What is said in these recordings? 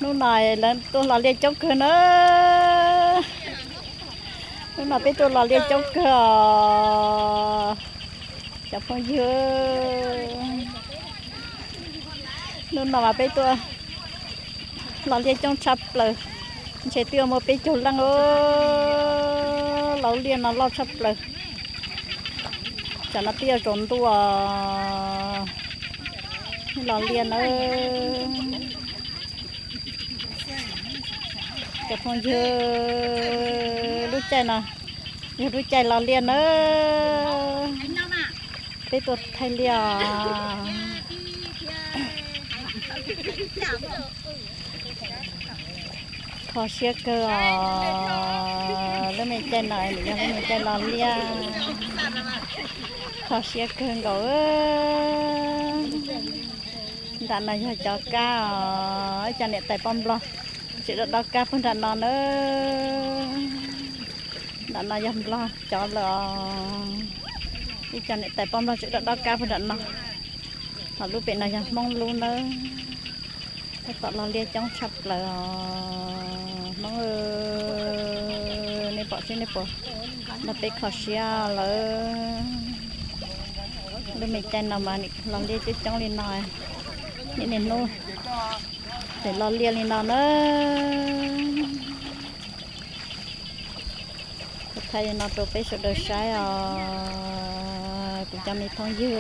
Hnub no lawv tuaj los liaj coob kawg na. Hnub no peb tuaj los liaj coob kawg os cov phooj ywg. Hnub no mas peb tuaj los liaj coob tshaj plaws, ntshe twb muaj peb caug leej. Lub liaj no loj tshaj plaws. Tsam no twb yuav tsaus ntuj os, los liaj nawb. Cov phooj ywg, lub caij no yog lub caij los liaj nawb. Peb tuaj thaij liaj os. Kho siab kawg os, lub me caij no nws yog lub me caij los liaj. Kho siab kawg nkaus. Nram no yog cov kab os, ib co niam tais poj nplog tseem dob dob kab puag nram no nawb. Nram no yog nplog cov lawm os. Ib co niam tais poj nplog tseem dob dob kab puag nram no. Ho lub pem no yog Hmoob lub nawb. Tab tom los liaj coob tshaj plaws os Hmoob. Nej pom seb nej puas nrog peb kho siab lawm. Lub me caij no mas los liaj coob coob li no, niaj niaj hnub pem los liaj li no na. Kuv thaij li no rau peb sawv daws saib os kuv cov me phooj ywg.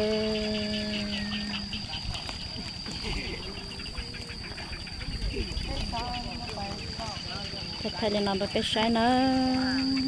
Thaij thaij li no rau peb saib nawb.